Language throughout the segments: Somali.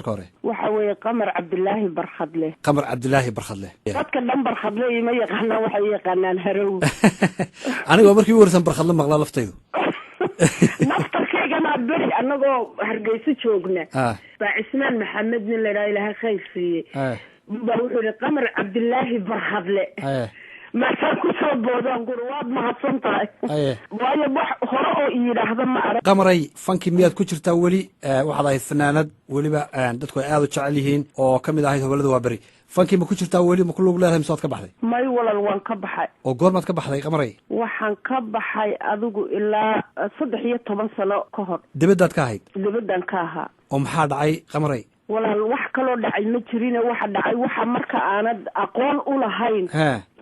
Marka hore. Waxa weeye Qamar Cabdilaahi Barkhadle. Qamar Cabdilaahi Barkhadle. Dadka dhan Barkhadle ima yaqaanaan, waxay yaqaanaan Harow. Anigoo markii u warsan Barkhadle maqlaa laftaydu. Naftarkaygana beri annagoo Hargeyso joogna baa Cismaan Maxamed nin la idhaha, Ilaahay khayr siiyey, baa wuxuu yihi "Qamar Cabdilaahi Barkhadle". Maasaan kusoo boodaan guri, "Waad mahadsan tahay", waayo wax hore oo i yidhaahda ma arag. Qamaray, fankii miyaad ku jirtaa weli? Waxaad ahayd fanaanad weliba dadku ay aada u jecel yihiin oo ka mid ahayd Hobolada Waaberi. Fankii ma ku jirtaa weli? Ma ku lug leedahay mise waad ka baxday? May walal, waan ka baxay. Oo goormaad ka baxday, Qamaray? Waxaan ka baxay adigu ilaa 13 sano ka hor. Dibaddaad ka ahayd? Dibaddan ka ahaa. Oo maxaa dhacay, Qamaray? Walaal, wax kaloo dhacay ma jirine. Waxa dhacay, waxa marka aanad aqoon u lahayn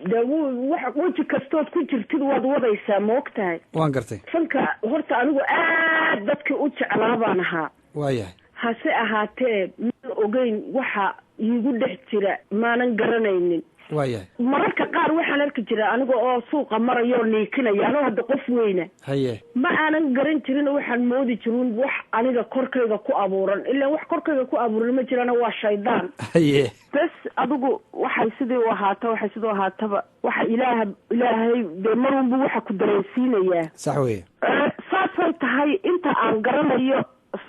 dee wax weji kastood ku jirtid waad wadaysaa, ma og tahay? Waan gartay. Fanka horta anigu aad dadkii u jeclaa baan ahaa. Waayahay. Hase ahaatee maan ogeyn waxa iigu dhex jira, maanan garanaynin. Mararka qaar waxaan arki jira aniga oo suuqa marayoo niikinaya, anoo hadda qof weyna. Ma aanan garan jirin oo waxaan moodi jirin wax aniga korkayga ku abuuran. Ilaan wax korkayga ku abuuran ma jirana, waa shaydaan. Bes adigu waxay sidii u ahaata, waxay sidii u ahaataba, waxa Ilaaha, Ilaahay dee marunbu waxa ku dareensiinayaa. Sax weeye. Saasay tahay, inta aan garanayo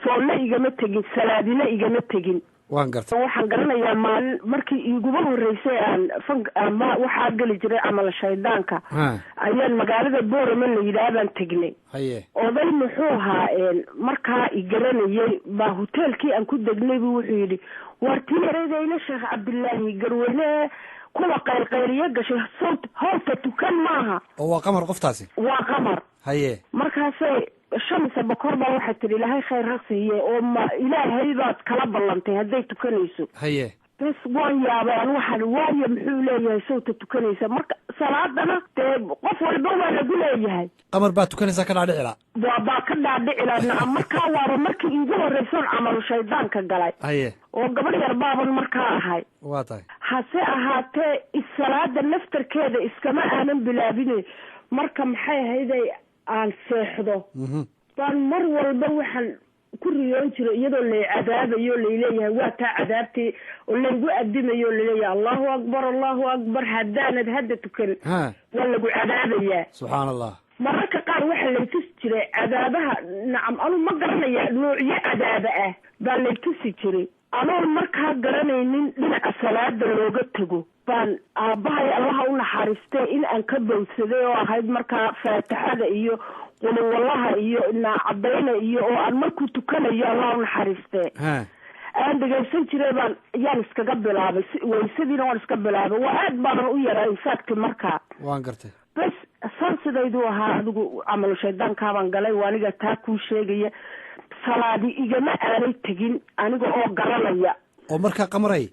soolle igama tegin, salaadina igama tegin. Waan gartay. Waxaan garanayaa maalin markii iiguma horreysay aan fan ama waxaa geli jiray camal shaydaanka ayaan magaalada Boorama la yidhaah baan tegnay. Oday muxuu ahaa markaa i garanayay baa hoteelkii aan ku degnay buu wuxuu yidhi, "Waar, tii yareydayna Sheekh Cabdilaahi Garweyne kuwa qaylqayliyo gashay sawt howta tukan maaha?" Oo waa Qamar qoftaasi? Waa Qamar. Markaasay Shamsa Bokor baa waxay tidhi, "Ilaahay khayr ha siiye, oo ma Ilaahay baad kala ballantay hadday tukanayso?" Bes waan yaabay an, waxaan waayo muxuu leeyahay sawta tukanaysa? Marka salaadana dee qof walba waa lagu leeyahay. Qamar baa tukanaysaa ka dhaadhicila. Waa baa ka dhaadhicila, nacam. Markaa waaba markii iigu horreysoon camalu shaydaanka galay oo gabadh yar baaban markaa ahay. Waa tahay. Hase ahaatee salaada naftarkeeda iskama aanan bilaabine. Marka maxay ahayday aan seexdo baan mar walba waxaan ku riyoon jiray iyadoo lay cadaabayo, layleeyahay waa taa cadaabtii, oo laygu adimayo, o laleeyahay "Allahu akbar, Allahu akbar, haddaanad hadda tukan waa lagu cadaabayaa." Subxaan Allah. Mararka qaar waxaa lay tusi jiray cadaabaha, nacam. Anuu ma garanaya, noocyo cadaaba ah baa lay tusi jiray anoon markaa garanaynin dhinaca salaada looga tego. Baan aabbahay, Allaha u naxariistee, in aan ka bowsaday oo ahayd markaa Faatixada iyo Quluwallaha iyo Naacadayna iyo oo aan markuu tukanayo, Allah u naxariistee, aan dhegaysan jiray baan yaan iskaga bilaabay. Waysadiina waan iska bilaabay. Waa aad baanan u yaraa in fact markaa. Waan gartay. Bes san sidayduu ahaa adigu camalu shaydaankaabaan galay. Waa aniga taa kuu sheegaya, salaadi igama aanay tegin aniga oo garanaya. Oo markaa, Qamaray,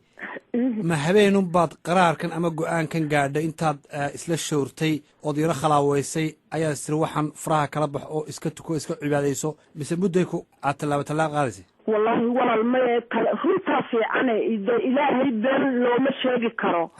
ma habeenun baad qaraarkan ama go-aankan gaadhay intaad isla showrtay ood yaro khalaaweysay ayaa istiri waxaan faraha kala bax oo iska tuko, iska cibaadayso, mise mudday ku aad tallaabo tallaab qaadaysay? Wallaahi walaal, maye kale runtaa fiicane de, Ilaahay been looma sheegi karo.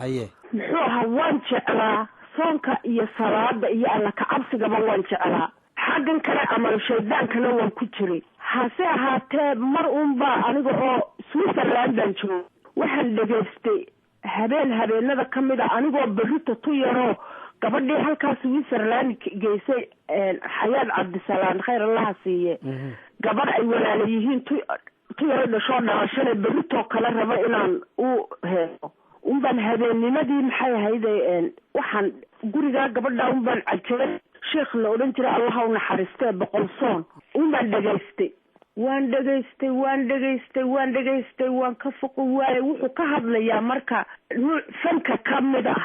Muxuu ahaa, waan jeclaa soonka iyo salaada iyo Alla kacabsigaba waan jeclaa. Xaggan kale amalu shaydaankana waan ku jiray. Hase ahaatee mar uunbaa aniga oo Switzerland baan jooga waxaan dhegaystay habeen habeenada ka mid a, anigoo berrito tu yaroo gabadhii halkaas Switzerland geysay, Xayaad Cabdisalaan, khayr Allaha siiye, gabadh ay walaala yihiin, tu yaro dhashoo dhalashana berritoo kale rabo inaan u heeso unbaan habeennimadii maxay ahayde waxaan gurigaa gabadha unbaan cajalay sheekh la odhan jiray, Allaha u naxariistee, Boqol Soon unbaan dhegaystay. Waan dhegaystay, waan dhegaystay, waan dhegaystay, waan ka foqi waayay. Wuxuu ka hadlayaa marka nuuc fanka ka mid ah.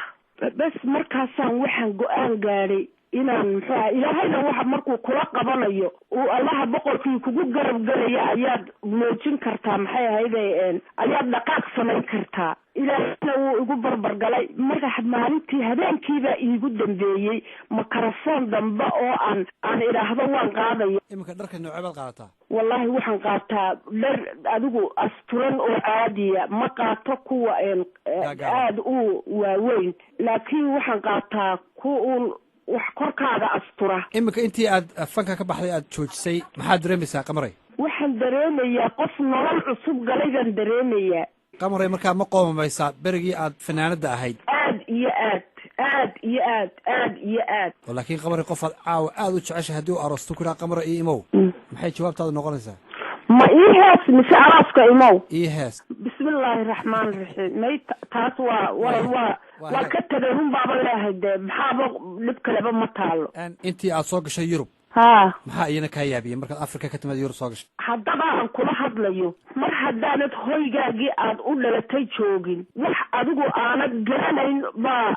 Bes markaasaan waxaan go-aan gaadhay inaan muxuu aha, Ilaahayna waxa markuu kula qabanayo uu Allaha boqorkii kugu garab gelaya ayaad muujin kartaa, maxay ahayde, ayaad dhaqaaq samayn kartaa. Ilaahayna wuu igu barbar galay. Marka maalintii habeenkiibaa iigu dambeeyey makarafoon dambe oo aan idhaahdo waan qaadaya. Iminka dharka noocee baad qaadataa? Wallaahi waxaan qaataa dhar adigu asturan oo caadiya. Ma qaato kuwa aada u waaweyn, laakiin waxaan qaataa ku uun wax korkaaga astura. Iminka intii aad fanka ka baxday, aad joojisay, maxaad dareemaysaa, Qamaray? Waxaan dareemayaa qof nolol cusub galay baan dareemayaa. Qamaray, markaa ma qoomamaysaa berigii aad fanaanadda ahayd? Aad iyo aad, aad iyo aad, aad iyo aad. Oo laakiin Qamari, qofaad caawa aada u jeceshay haddii u aroosto ku idhaha "Qamara, ii imow", maxay jawaabtaadu noqonaysaa? Ma ii hees mise arooska imow? Ii hees. Bismillaahi raxmaan raxiim. May, taas waa waa ka tegay. Run baaba leehay dee, maxaaba dhib kaleba ma taalo. Intii aad soo gashay Yurub, maxaa iyana kaa yaabiyey markaad Afrika ka timaad, Yurub soo gashay? Haddaba aan kula hadlayo, mar haddaanad hoygaagii aad u dhalatay joogin, wax adigu aanad garanayn baa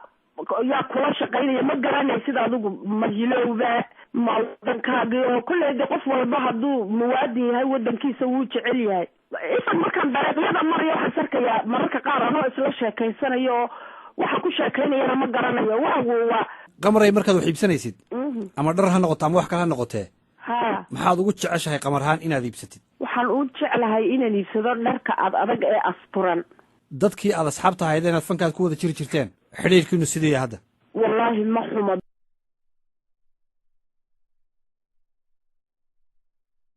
yaa kula shaqaynaya. Ma garanaysid adigu, ma hilowba ma wadankaagii? Oo kolley de qof walba hadduu muwaadin yahay, wadankiisa wuu jecel yahay. Isan markaan dariiqyada marayo, waxaan sarkayaa mararka qaar anoo isla sheekaysanayo, oo waxa ku sheekaynayana ma garanayo. Waa Qamaray, markaad wax iibsanaysid, ama dhar ha noqoto ama wax kale ha noqotee, maxaad ugu jeceshahay qamar ahaan inaad iibsatid? Waxaan u jeclahay inaan iibsado dharka ad adag ee asturan. Dadkii aad asxaabta ahayd inaad fankaad ku wada jiri jirteen, xidhiirkiinu siduu yahay hadda? Wallaahi ma xuma.